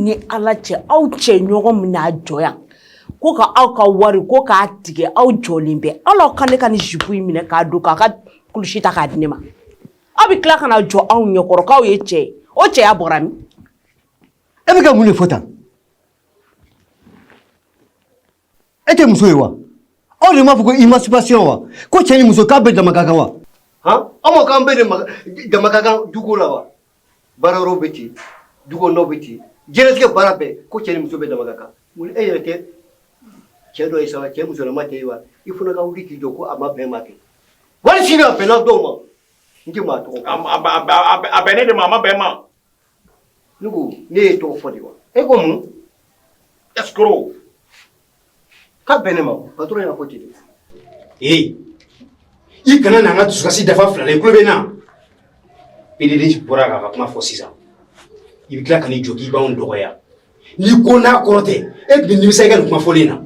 ni Ala cɛ, aw cɛ ɲɔgɔn min n'a jɔ yan ko ka aw ka wari ko k'a tigɛ, aw jɔlen bɛ, aw aw ka ne ka nin jupe in minɛ k'a don k'a ka kulusi ta k'a di ne ma. Aw bɛ tila ka na jɔ anw ɲɛkɔrɔ k'aw ye cɛ ye. O cɛya bɔra min? E bɛ ka mun de fɔ tan? E tɛ muso ye wa? Aw de m'a fɔ ko émancipation wa? Ko cɛ ni muso k'a bɛɛ dama ka kan wa? Han, aw ma k'an bɛɛ de dama ka kan duko la wa? Baara yɔrɔw bɛ ten, du kɔnɔnaw bɛ ten, diɲɛlatigɛ baara bɛɛ ko cɛ ni muso bɛɛ dama ka kan. Mun e yɛrɛ tɛ cɛ dɔ ye sa wa? Cɛ musolama tɛ ye wa? I fana ka wuli k'i jɔ ko a ma bɛn ma kɛ. Wali sini a bɛnna dɔw ma, n tɛ maa tɔgɔ. A bɛn ne de ma, a ma bɛn ma. Ne ko ne ye tɔgɔ fɔ de wa? E ko mun? Escroc. K'a bɛn ne ma. Patron y'a fɔ ten de. Ee, i kana na an ka dusukasi dafa fila la, i tulo bɛ n na. PDG bɔra k'a ka kuma fɔ sisan. I bɛ tila ka n'i jɔ k'i b'anw dɔgɔya. N'i ko n'a kɔrɔ tɛ, e tun bɛ nimisa i ka nin kuma fɔlen na.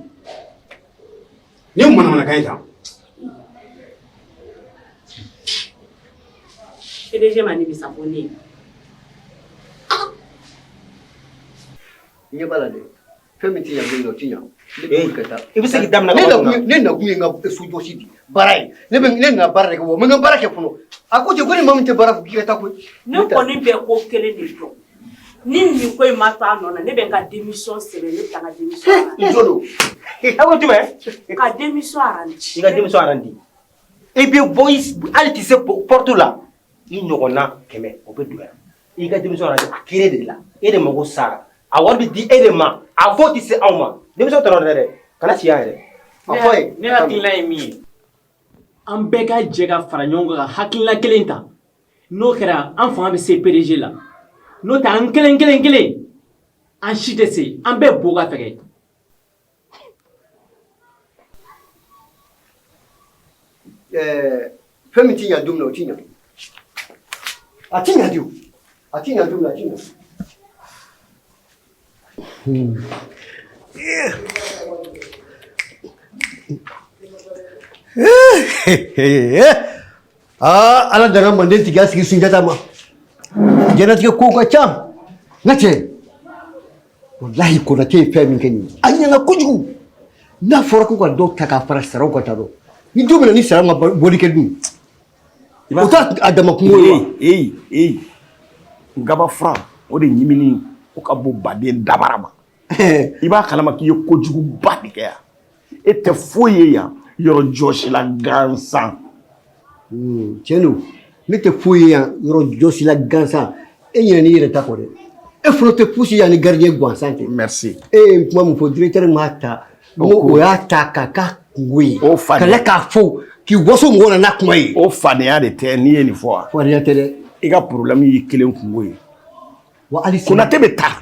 Nin ye manamanakan ye tan. PDG ma nimisa ko ne ye. I ɲɛ b'a la dɛ, fɛn min tɛ ɲa don min na, o tɛ ɲa. Ne bɛ wuli ka taa. I bɛ se k'i da minɛ ka bɔ Ne nakun ye n ka sojɔsi de baara ye. Ne bɛ ne nana baara de kɛ wa n bɛ n ka baara kɛ fɔlɔ. A ko ten ko ni maa min tɛ baara fɛ k'i ka taa koyi. Ne kɔni bɛ ko kelen de dɔn. Ni nin ko in ma to a nɔ na, ne bɛ n ka démission sɛbɛn, ne bɛ taa n ka démission rendre. N jo don. A ko jumɛn? Ka démission rendre. I ka démission rendre. I bɛ bɔ, hali tɛ se porte la, i ɲɔgɔnna 100 o bɛ don yan. I ka démission rendre a kɛra e de la, e de mago sara, a wari bɛ di e de ma, a fɔ tɛ se anw ma. Démission tɔnɔ dɛ, kana si yan yɛrɛ. A fɔ ye. Ne hakilina ye min ye, an bɛɛ ka jɛ ka fara ɲɔgɔn kan ka hakilina kelen ta. N'o kɛra, an fanga bɛ se PDG la. N'o tɛ, an kelen kelen kelen, an si tɛ se, an bɛɛ bo ka fɛgɛ. Ɛɛ, fɛn min tɛ ɲa don min na, o tɛ ɲa. A tɛ ɲa de o. A tɛ ɲa don min na, a tɛ ɲa. Aa, Ala danga manden tigiya sigi Sunjata ma. Diɲɛlatigɛ kow ka ca. N ka cɛ, walahi Konate ye fɛn min kɛ nin ye, a ɲɛna kojugu. N'a fɔra ko ka dɔ ta k'a fara saraw kan tan dɔn, ni don min na ni sara ma bɔli kɛ dun, o t'a a dama kungo ye wa? Ee ee, ngaba fura o de ɲimini o ka bon baden dabara ma. I b'a kalama k'i ye kojuguba de kɛ yan. E tɛ foyi ye yan yɔrɔ jɔsila gansan. Tiɲɛ don, ne tɛ foyi ye yan yɔrɔ jɔsila gansan. E ɲinɛ n'i yɛrɛ ta kɔ dɛ. E fana tɛ fosi yan ni gardien gansan tɛ. Merci. E ye kuma min fɔ, directeur m'a ta, n ko o y'a ta k'a k'a kungo ye. O fa ka tila k'a fɔ k'i waso mɔgɔw la n'a kuma ye. O fadenya de tɛ n'i ye nin fɔ wa? Fadenya tɛ dɛ. I ka problème y'i kelen kungo ye. Wa hali Konate bɛ taa,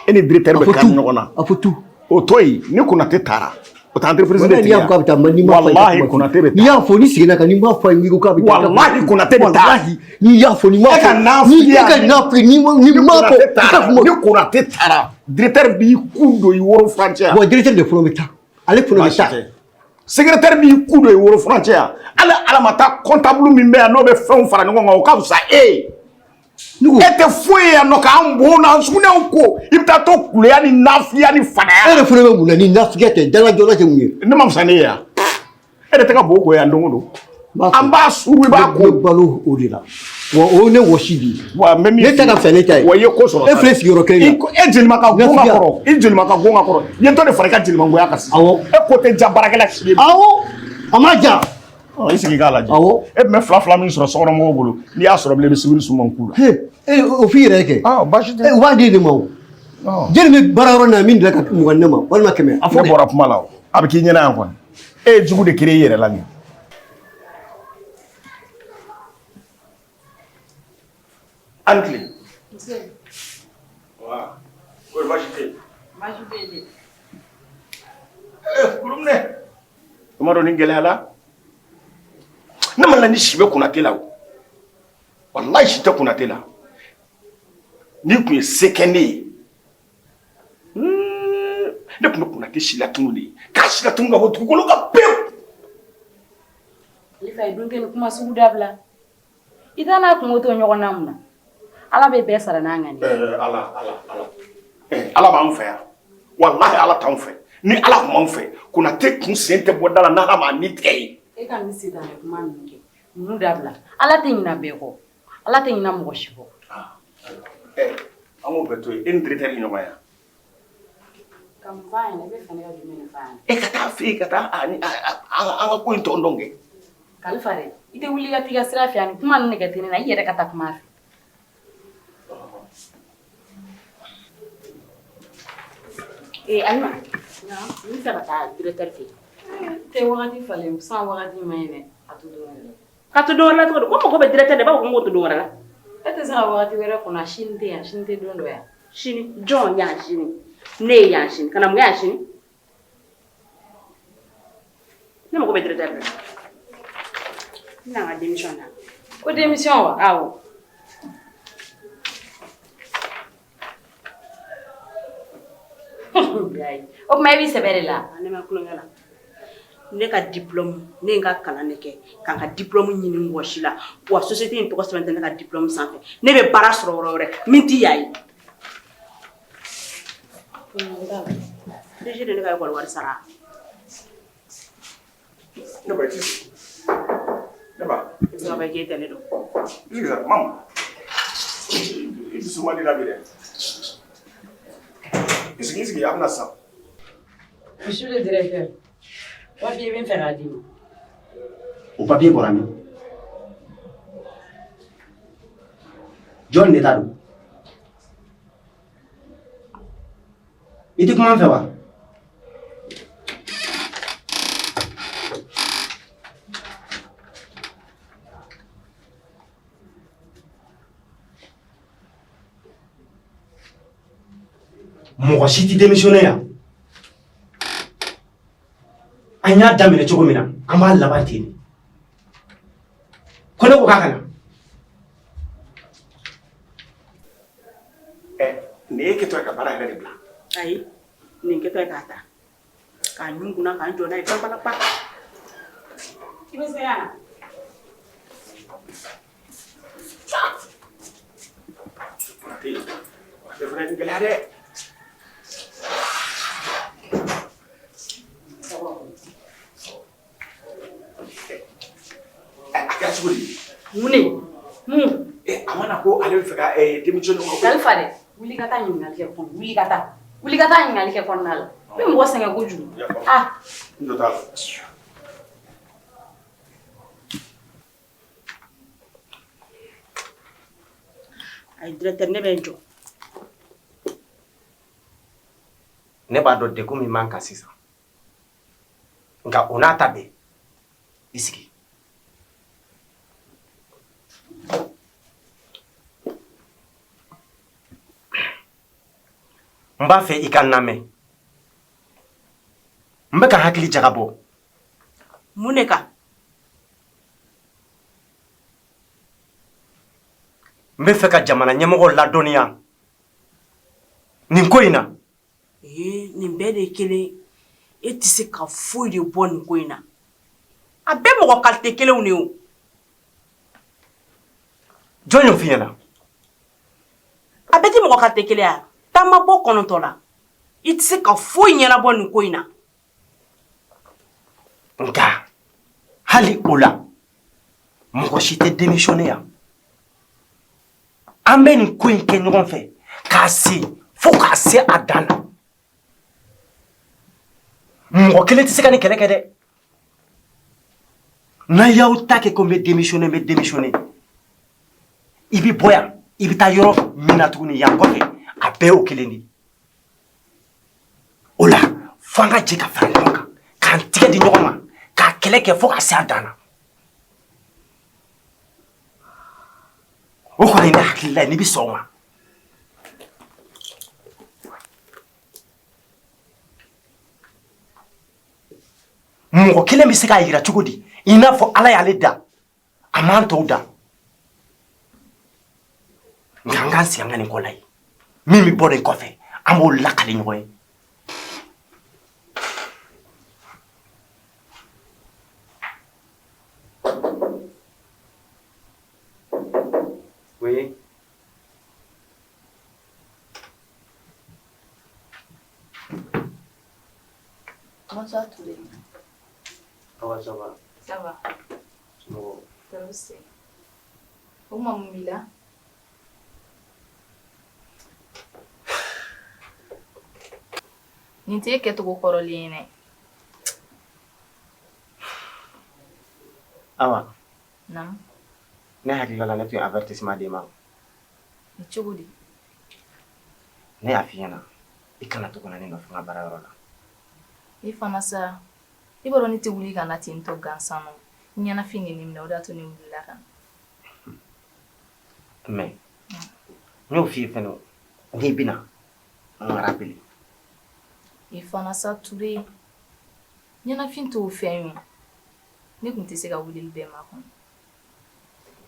e ni directeur bɛ kari ɲɔgɔn na. A fɔ tu. O to yen, ni Konate taara, o tɛ entreprise de tigɛ. N'i y'a fɔ k'a bɛ taa, n'i m'a fɔ. Walahi Konate bɛ taa. N'i y'a fɔ ni seginna kan, n'i m'a fɔ a ye n'i ko k'a bɛ taa. Walahi Konate bɛ taa. Walahi n'i y'a fɔ n'i m'a fɔ. E ka nafigiya. E ka nafigiya n'i m'a fɔ. Ni Konate taara, directeur b'i kun don i woro furancɛ yan. Wa directeur de fɔlɔ bɛ taa. Ale fɔlɔ bɛ taa. Secrétaire b'i kun don i woro furancɛ yan. Hali Ala ma taa comptable min bɛ yan n'o bɛ fɛnw fara ɲɔgɔn kan, o ka fisa e ye. E tɛ foyi ye yan nɔ k'an bon n'an sugunɛw ko, i bɛ taa to kuleya ni nafiya ni fadenya. E yɛrɛ fana bɛ mun na ni nafigiya tɛ, dalajɔla tɛ mun ye? Ne ma fisa ne ye yan. E de tɛ ka bo ko yan don o don. An b'a suru, i b'a ko. Ne balo o de la. Wa o ye ne wɔsi de ye. Wa n bɛ min Ne ta ka fisa ne ta ye. Wa i ye ko sɔrɔ. E filɛ sigiyɔrɔ kelen na. E jelima ka gon ka kɔrɔ. I jelima ka gon ka kɔrɔ. I ye dɔ de fara i ka jelimangoya kan sisan. Awɔ. E ko tɛ diya baarakɛla si ye. Awɔ. A ma diya. I sigi k'a lajɛ. Awɔ. E tun bɛ fila fila min sɔrɔ sokɔnɔmɔgɔw bolo, n'i y'a sɔrɔ bilen, i bɛ sibiri suman k'u la. Ee, o f'i yɛrɛ kɛ. Ah, baasi tɛ. U b'a di de ma o. Jeli bɛ baara yɔrɔ na min dilan ka 20 ne ma walima 100. A fɔ Ne bɔra kuma la o. A bɛ k'i ɲɛna yan kɔni. E ye jugu de créer i yɛrɛ la nin. A ni tile. Nse. Wa. Kɔri baasi tɛ yen? Baasi tɛ yen dɛ. Eh, kuruminɛ. I m'a dɔn nin gɛlɛya la. Ne ma la ni si bɛ Konate la o. Walayi si tɛ Konate la. N'i tun ye se kɛ ne ye. Ne tun bɛ Konate si latunu de. K'a si latunu ka bɔ dugukolo kan pewu. Ne fa ye dun kɛ ni kuma sugu dabila. I t'a n'a kungo to ɲɔgɔn na mun na? Ala bɛ bɛɛ sara n'a ŋaniya. Ɛɛ Ala Ala Ala. Ala b'an fɛ yan, walahi Ala t'anw fɛ. Ni Ala tun b'anw fɛ, Konate kun sen tɛ bɔ da la n'Ala m'a ni tigɛ ye. E ka nin sitanɛ kuma ninnu kɛ, ninnu dabila. Ala tɛ ɲinɛ bɛɛ kɔ, Ala tɛ ɲinɛ mɔgɔ si kɔ. An k'o bɛɛ to yen, e ni directeur ye ɲɔgɔn ye wa? Ka mun f'a ɲɛna? I bɛ fɛ ne ka jumɛn de f'a ɲɛna? E ka taa fɛ yen, ka taa an ka ko in tɔ dɔn kɛ. Kalifa dɛ, i tɛ wuli ka t'i ka sira fɛ, ani kuma ninnu de ka teli na, i yɛrɛ ka taa kuma a fɛ. Ee Alima, n bɛ fɛ ka taa directeur fɛ yen. Tɛ wagati falen, san wagati ma ɲi dɛ, a to don wɛrɛ la. Ka to don wɛrɛ la cogo di? Ko mago bɛ directeur la, i b'a fɔ ko n k'o to don wɛrɛ la. E tɛ se ka wagati wɛrɛ kɔnɔ, sini tɛ yan, sini tɛ don dɔ yan. Sini jɔn yan sini? Ne ye yan sini, ka na mun kɛ yan sini? Ne mago bɛ directeur la. N bɛna n ka démission na. Ko démission wa? Awɔ. O tuma e b'i sɛbɛ de la? Ne ma tulonkɛ la. Ne ka diplôme, ne ye n ka kalan de kɛ ka n ka diplôme ɲini mɔgɔ si la. Wa société in tɔgɔ sɛbɛn tɛ ne ka diplôme sanfɛ. Ne bɛ baara sɔrɔ yɔrɔ wɛrɛ min tɛ yan ye. DG de ne ka école wari sara. Ne ba, i t'i sigi. Ne ba. I bɛ se ka fɔ k'e tɛ ne dɔn. I sigi sa, mamu. I dusu man di la bi dɛ. I sigi, i sigi, a bɛ na sisan. Monsieur le directeur, papier bɛ n fɛ k'a d'i ma. O papier bɔra min? Jɔn de ta don? I tɛ kuma n fɛ wa? Mɔgɔ si tɛ démissionner yan. An y'a daminɛ cogo min na, an b'a laban ten de. Ko ne ko k'a ka na. Nin ye kɛtɔ ye ka baara yɛrɛ de bila. Ayi, nin kɛtɔ ye k'a ta k'a ɲun kunna k'an jɔ n'a ye panpanapa. I bɛ se yan na. Konate, Konate fana ye nin gɛlɛya dɛ. A kɛra cogo di? Mun de? Mun? A ma na ko ale bɛ fɛ ka démissionner. Kalifa dɛ, wuli ka taa ɲininkali kɛ kɔnɔ, wuli ka taa. Wuli ka taa ɲininkali kɛ kɔnɔna la. N bɛ mɔgɔ sɛgɛn kojugu. Ah! N jɔ t'a la. Ayi directeur, ne bɛ n jɔ. Ne b'a dɔn degun min b'an kan sisan. Nka o n'a ta bɛɛ, i sigi. N b'a fɛ i ka n lamɛn. N bɛ ka hakili jagabɔ. Mun de kan? N bɛ fɛ ka jamana ɲɛmɔgɔw ladɔnniya nin ko in na. Ee, nin bɛɛ de ye kelen. E tɛ se ka foyi de bɔ nin ko in na. A bɛɛ mɔgɔ qualité kelenw de ye o. Jɔn y'o f'i ɲɛna? A bɛɛ tɛ mɔgɔ qualité kelen ya. Taama bɔ kɔnɔntɔn la. I tɛ se ka foyi ɲɛnabɔ nin ko in na. Nka hali o la, mɔgɔ si tɛ démissionner yan. An bɛ nin ko in kɛ ɲɔgɔn fɛ k'a se fo k'a se a dan na. Mɔgɔ kelen tɛ se ka nin kɛlɛ kɛ dɛ. N'a y'aw ta kɛ ko n bɛ démissionner, n bɛ démissionner, i bɛ bɔ yan, i bɛ taa yɔrɔ min na tuguni yan kɔfɛ, a bɛɛ y'o kelen de ye. O la, fo an ka jɛ ka fara ɲɔgɔn kan, k'an tigɛ di ɲɔgɔn ma, k'a kɛlɛ kɛ fo ka se a dan na. O kɔni ye ne hakilila ye, n'i bɛ sɔn o ma. Mɔgɔ kelen bɛ se k'a yira cogo di i n'a fɔ Ala y'ale da, a m'an tɔw da. Nka an k'an sigi an ka nin ko la yen. Min bɛ bɔ nin kɔfɛ, an b'o lakali ɲɔgɔn ye. Oui. Bonsoir Touré. Awa, ça va? Ça va. Somɔgɔw? Tɔɔrɔ si tɛ. O tuma mun b'i la? Nin t'e kɛcogo kɔrɔlen ye dɛ. Awa. Naamu. Ne hakili la ne tun ye avertissement d'e ma. Cogo di? Ne y'a f'i ɲɛna i kana to ka na ne nɔfɛ n ka baarayɔrɔ la. E fana sa, i b'a dɔn ne tɛ wuli ka na ten tɔ gansan nɔ. N ɲɛnafin de ye ne minɛ, o de y'a to ne wulila ka na. Mais n y'o f'i ye fɛnɛ o, n'i bɛ na n rappeler. E fana sa Ture, ɲɛnafin t'o fɛn ye o. Ne tun tɛ se ka weleli bɛɛ makɔnɔ.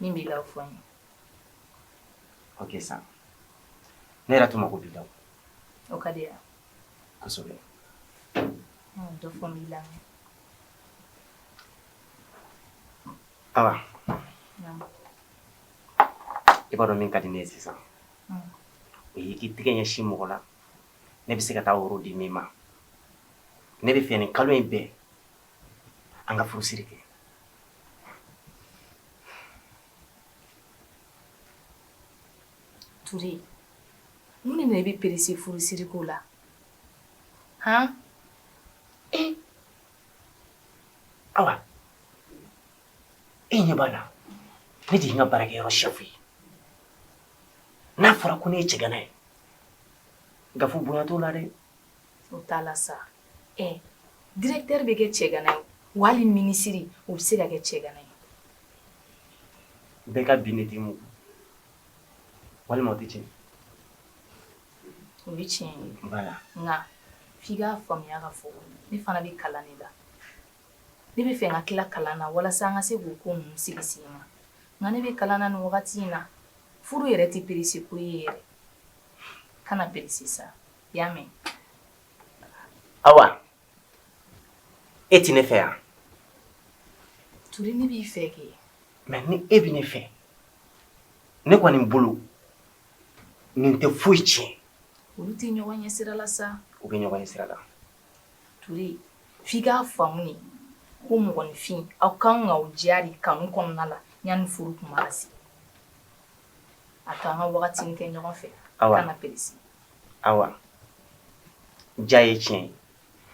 Min b'i la o fɔ n ye. Ok sa. Ne yɛrɛ tun mako b'i la o. O ka di yan. Kosɛbɛ. Dɔ fɔ n b'i lamɛn. Awa. I b'a dɔn min ka di ne ye sisan. O ye k'i tɛgɛ ɲɛsin mɔgɔ la. Ne bɛ se ka taa woro di min ma. Ne bɛ fɛ nin kalo in bɛɛ an ka furusiri kɛ. Ture, mun de la i bɛ perese furusiriko la? Han? Eh! Awa, e ɲɛ b'a la, ne de ye n ka baarakɛyɔrɔ chef ye. N'a fɔra ko ne ye cɛgana ye, Gafu bonya t'o la dɛ. O t'a la sa. Ɛ, directeur bɛ kɛ cɛgana ye, wa hali minisiri, o bɛ se ka kɛ cɛgana ye. Bɛɛ ka bin de t'i mugu. Walima o tɛ tiɲɛ. O ye tiɲɛ ye. Voilà. Nka f'i k'a faamuya k'a fɔ ne fana bɛ kalan de la. Ne bɛ fɛ n ka tila kalan na walasa an ka se k'o ko ninnu sigi sen kan. Nka ne bɛ kalan na nin wagati in na, furu yɛrɛ tɛ perese ko ye yɛrɛ. Kana perese sa. I y'a mɛn? Awa, e tɛ ne fɛ yan? Ture, ne b'i fɛ kɛ. Mais ni e bɛ ne fɛ, ne kɔni bolo nin tɛ foyi tiɲɛ. Olu tɛ ɲɔgɔn ɲɛ sira la sa. U bɛ ɲɔgɔn ɲɛ sira la. Ture, f'i k'a faamu de ko mɔgɔninfin, aw kan k'aw diya de kanu kɔnɔna la yanni furu kuma ka se. A to an ka wagatinin kɛ ɲɔgɔn fɛ. Awa. Kana perese. Awa, ja ye tiɲɛ ye,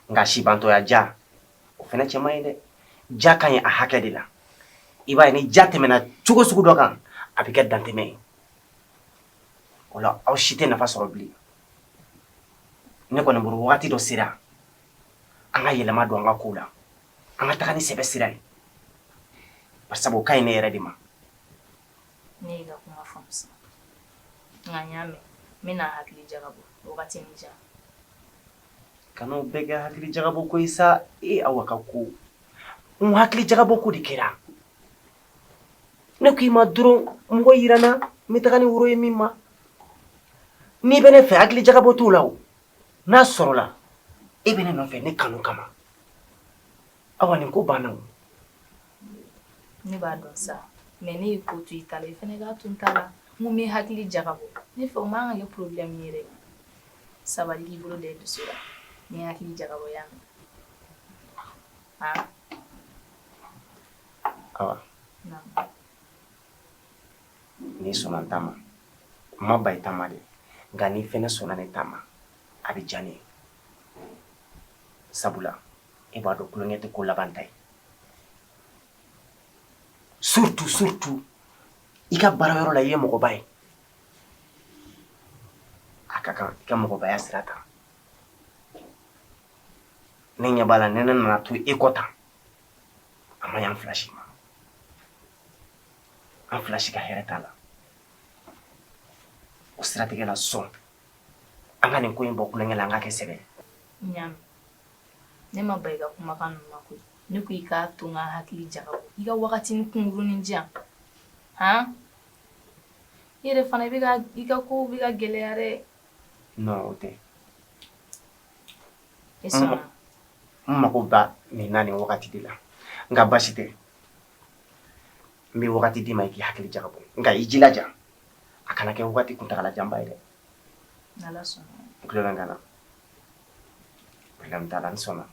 nka sibantɔya ja, o fana cɛ man ɲi dɛ. Ja ka ɲi a hakɛ de la. I b'a ye ni ja tɛmɛna cogo sugu dɔ kan, a bɛ kɛ dantɛmɛ ye. O la aw si tɛ nafa sɔrɔ bilen. Ne kɔni bolo wagati dɔ sera, an ka yɛlɛma don an ka kow la. An ka taga ni sɛbɛ sira ye. Barisabu o ka ɲi ne yɛrɛ de ma. Ne y'i ka kuma faamu sisan. Nka n y'a mɛn, n bɛna hakili jagabɔ wagatinin jan. Kan'o bɛɛ kɛ hakili jagabɔ ko ye sa. E Awa ka ko. N hakili jagabɔ ko de kɛra. Ne ko i ma dɔrɔn mɔgɔ yira n na, n bɛ taga ni woro ye min ma. N'i bɛ ne fɛ hakili jagabɔ t'o la o. N'a sɔrɔla e bɛ ne nɔfɛ ne kanu kama. Awa nin ko banna o. Ne b'a dɔn sa, mais ne ye ko to i ta la, i fana k'a to n ta la. N ko n bɛ hakili jagabɔ. Ne fɛ o man kan ka kɛ problème ye dɛ. Sabali k'i bolo da i dusu la. N ye hakili jagabɔ y'a mɛn. Han? Awa. Naamu. N'i sɔnna n ta ma, n ma ban i ta ma dɛ, nka n'i fɛnɛ sɔnna ne ta ma, a bɛ diya ne ye. Sabula e b'a dɔn tulonkɛ tɛ ko laban ta ye. Surtout, surtout, i ka baarayɔrɔ la i ye mɔgɔba ye. A ka kan i ka mɔgɔbaya sira ta. Ne ɲɛ b'a la ni ne nana to e kɔ tan, a ma ɲi an fila si ma. An fila si ka hɛrɛ t'a la. O siratigɛ la sɔn an ka nin ko in bɔ tulonkɛ la, an ka kɛ sɛbɛ ye. N y'a mɛn. Ne ma ban i ka kumakan ninnu ma koyi. Ne ko i k'a to n ka hakili jagabɔ. I ka wagatinin kunkurunin di yan. Han? I yɛrɛ fana i ka kow bɛ ka gɛlɛya dɛ. Non, o tɛ. I sɔnna? N mago ba nin na nin wagati de la. Nka baasi tɛ. N bɛ wagati d'i ma i k'i hakili jagabɔ. Nka i jilaja, a kana kɛ wagati kuntagalajanba ye dɛ. N'Ala sɔnna. N tulo bɛ n kan na. Problème t'a la, n sɔnna.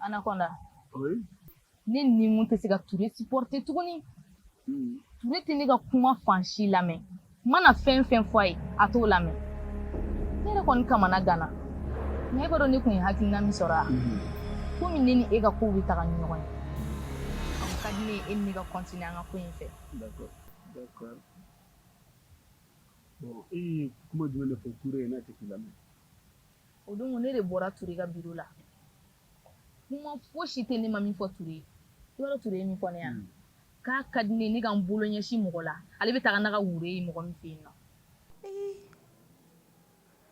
Anaconda. Oui. Ne ni mun tɛ se ka Ture supporter tuguni. Ture tɛ ne ka kuma fan si lamɛn. N mana fɛn fɛn fɔ a ye, a t'o lamɛn. Ne yɛrɛ kɔni kamana ganna. Nka e b'a dɔn ne kun ye hakilina min sɔrɔ a? Komi ne ni e ka kow bɛ taga ni ɲɔgɔn ye. A kun ka di ne ye e ni ne ka continuer an ka ko in fɛ. D'accord. D'accord. Bon, e ye kuma jumɛn de fɔ Ture ye n'a tɛ k'i lamɛn? O don ne de bɔra Ture ka bureau la. Kuma fosi tɛ ne ma min fɔ Ture ye. I b'a dɔn Ture ye min fɔ ne ye wa? K'a ka di ne ye ne ka n bolo ɲɛsin mɔgɔ la, ale bɛ taga n'a ka woro ye mɔgɔ min fɛ yen nɔ.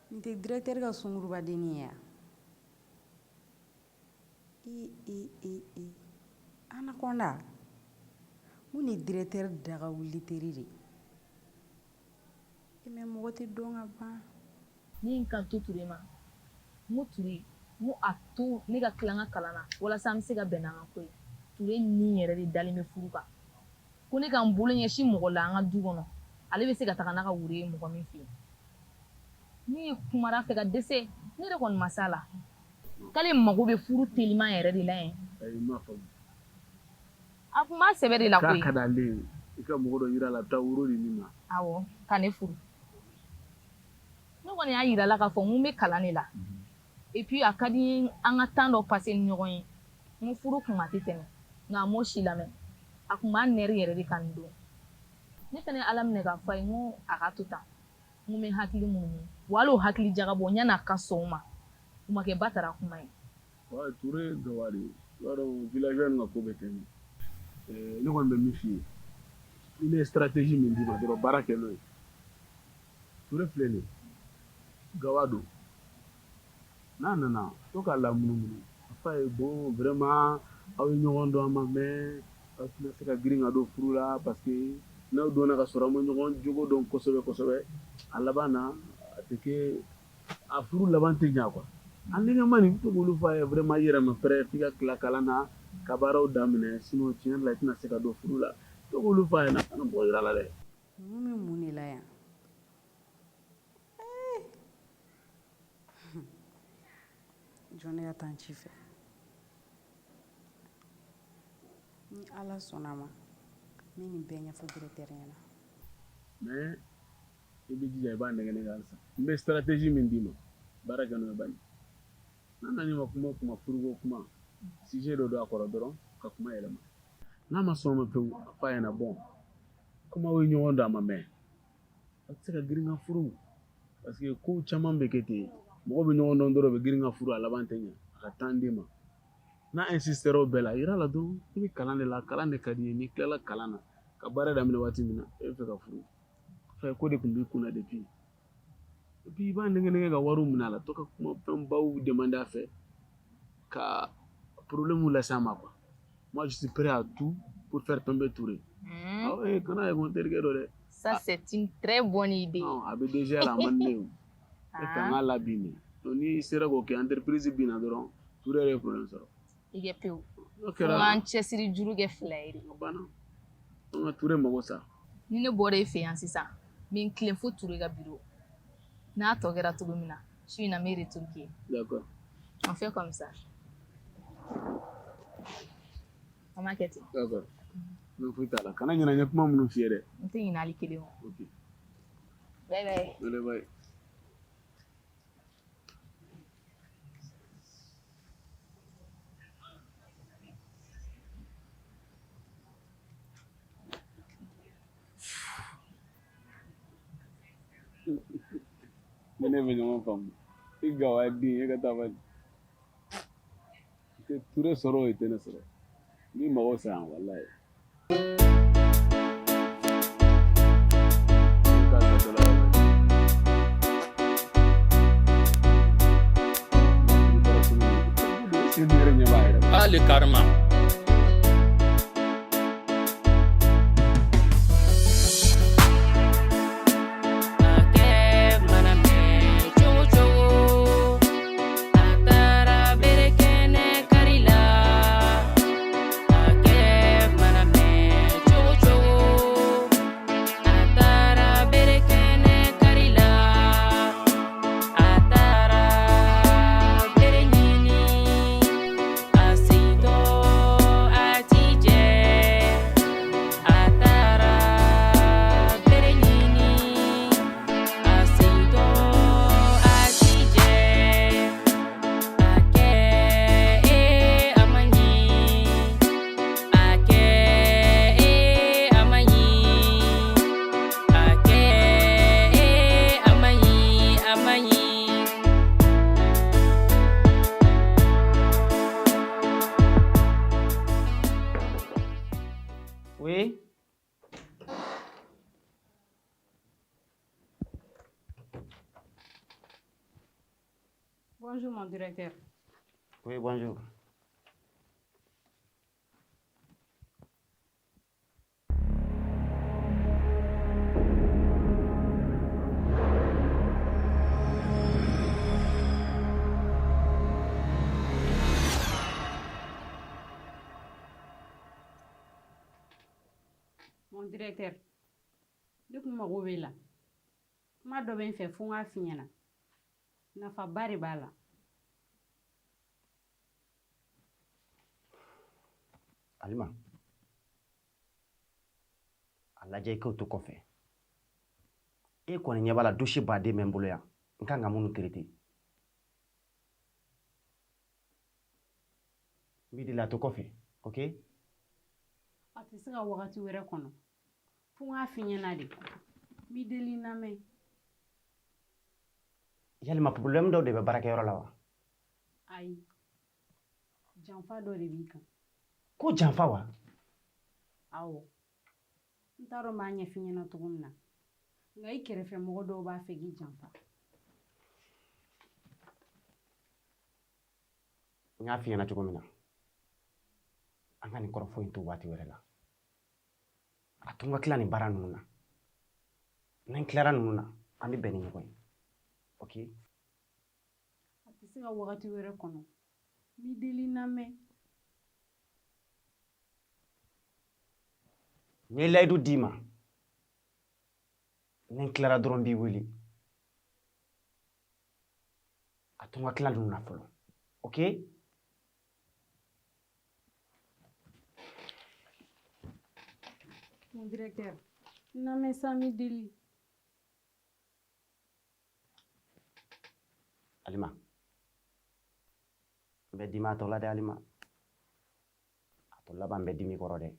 Nin tɛ directeur ka sungurubadennin ye wa? E e e e Anaconda mun ni directeur daga wuli teri de ye. E mais mɔgɔ tɛ dɔn ka ban. Ne ye n kanto Ture ma, n ko Ture, n ko a to ne ka tila n ka kalan na walasa an bɛ se ka bɛn n'an ka ko ye. Ture ni yɛrɛ de dalen bɛ furu kan. Ko ne ka n bolo ɲɛsin mɔgɔ la an ka du kɔnɔ, ale bɛ se ka taga n'a ka woro ye mɔgɔ min fɛ yen. Ne ye kumara a fɛ ka dɛsɛ, ne yɛrɛ kɔni ma s'a la. K'ale mago bɛ furu teliman yɛrɛ de la yen. Ayi, n m'a faamu. A tun b'a sɛbɛ de la K'a koyi. ka d'ale ye i ka mɔgɔ dɔ yira a la a bɛ taa woro di min ma. Awɔ, ka ne furu. Ne kɔni y'a yira a la k'a fɔ n ko n bɛ kalan de la. Et puis a ka di n ye an ka temps dɔ passer ni ɲɔgɔn ye. N ko furu kuma tɛ tɛmɛ. Nka a m'o si lamɛn. A tun b'a nɛri yɛrɛ de kan nin don. Ne fana ye Ala minɛ k'a fɔ a ye n ko a ka to tan. N ko n bɛ hakili munumunu. Wa hali o hakili jagabɔ yanni a ka sɔn o ma, o ma kɛ batara kuma ye. Ouais, Touré ye gawa de ye. I b'a dɔn villageois ninnu ka ko bɛ ten de. Ne kɔni bɛ min f'i ye, ni ne ye stratégie min d'i ma dɔrɔn baara kɛ n'o ye. Touré filɛ nin ye, gawa don. N'a nana, to k'a lamunumunu. A f'a ye bon vraiment aw ye ɲɔgɔn dɔn a ma mɛn, aw tɛna se ka girin ka don furu la parce que n'aw donna ka sɔrɔ aw ma ɲɔgɔn jogo dɔn kosɛbɛ kosɛbɛ, a laban na a tɛ kɛ a furu laban tɛ ɲa quoi. A nɛgɛma nin to k'olu f'a ye vraiment i yɛrɛ ma prêt f'i ka tila kalan na ka baaraw daminɛ sinon tiɲɛ yɛrɛ la i tɛna se ka don furu la. To k'olu f'a ɲɛna, kana mɔgɔ yira a la dɛ. Ninnu bɛ mun de la yan? Ee! Jɔ ne ka taa n ci fɛ. Ni Ala sɔnna a ma, n bɛ nin bɛɛ ɲɛfɔ directeur ɲɛna. Mais i bɛ jija i b'a nɛgɛ nɛgɛ halisa. N bɛ stratégie min d'i ma, baara kɛ n'o ye bani. N'a nana i ma kuma o kuma furuko kuma, sujet dɔ don a kɔrɔ dɔrɔn ka kuma yɛlɛma. N'a ma sɔn o ma pewu, a f'a ɲɛna bon komi aw ye ɲɔgɔn dɔn a ma mɛn, aw tɛ se ka girin ka furu parce que kow caman bɛ kɛ ten. Mɔgɔw bɛ ɲɔgɔn dɔn dɔrɔn u bɛ girin ka furu a laban tɛ ɲɛ, a ka temps d'i ma. N'a insistera o bɛɛ la, a yira la dɔrɔn i bɛ kalan de la, kalan de ka di i ye, n'i tilala kalan na ka baara daminɛ waati min na, e bɛ fɛ ka furu. Fɛ ko de tun b'i kunna depuis. Et puis i b'a nɛgɛ nɛgɛ ka wariw minɛ a la, to ka kuma fɛnbaw demander a fɛ ka problème lase a ma quoi. Moi je suis prêt à tout pour faire tomber Touré. Ah ouais, kana ye ko n terikɛ dɔ dɛ. Ça, c'est une très bonne idée. Non, a bɛ DG la a man di ne ye o. E fɛ an k'a labin de. Donc n'i sera k'o kɛ entreprise binna dɔrɔn Touré yɛrɛ ye problème sɔrɔ. I kɛ pewu. N'o Fo kɛra n k'an cɛsiri juru kɛ fila ye de. A banna. An ka Touré mago sa. Ni ne bɔra e fɛ yan sisan, n bɛ n tilen fo Touré ka bureau. N'a tɔ kɛra cogo min na, su in na n bɛ retour k'i ye. D'accord. On fait comme ça. An b'a kɛ ten. D'accord. Ne foyi t'a la. Kana ɲinɛ n ye kuma minnu f'i ye dɛ. N tɛ ɲinɛ hali kelen kɔ. Ok. Bye bye. Allez, bye. Ni ne bɛ ɲɔgɔn faamu. I gawa den e ka taa bali. I tɛ Ture sɔrɔ o i tɛ ne sɔrɔ. N b'i mago sa yan walayi. Ah, le karma. Oui. Bonjour, mon directeur. Oui, bonjour. Mon directeur, ne kun mago b'e la. Kuma dɔ bɛ n fɛ fo n k'a f'i ɲɛna. Nafaba de b'a la. Alima, a lajɛ i k'o to kɔfɛ. E kɔni ɲɛ b'a la dossier baden bɛ n bolo yan. N kan ka minnu traiter. N b'i deli a to kɔfɛ, ok? A tɛ se ka wagati wɛrɛ kɔnɔ. Fo n k'a f'i ɲɛna de. N b'i deli n lamɛn. Yalima problème dɔ de bɛ baarakɛyɔrɔ la wa? Ayi. Janfa dɔ de b'i kan. Ko janfa wa? Awɔ. N t'a dɔn n b'a ɲɛf'i ɲɛna cogo min na. Nka i kɛrɛfɛ mɔgɔ dɔw b'a fɛ k'i janfa. N y'a f'i ɲɛna cogo min na. An ka nin kɔrɔfɔ in to waati wɛrɛ la. A to n ka tila nin baara ninnu na. Ni n tilara ninnu na, an bɛ bɛn ni ɲɔgɔn ye. Ok? A tɛ se ka wagati wɛrɛ kɔnɔ. N b'i deli n lamɛn. N ye layidu d'i ma. Ni n tilara dɔrɔn n b'i wele. A to n ka tila ninnu na fɔlɔ. Ok? Mon directeur, n lamɛn sa n b'i deli. Alima, n bɛ dimi a tɔ la dɛ Alima. A tɔ laban n bɛ dimi kɔrɔ dɛ.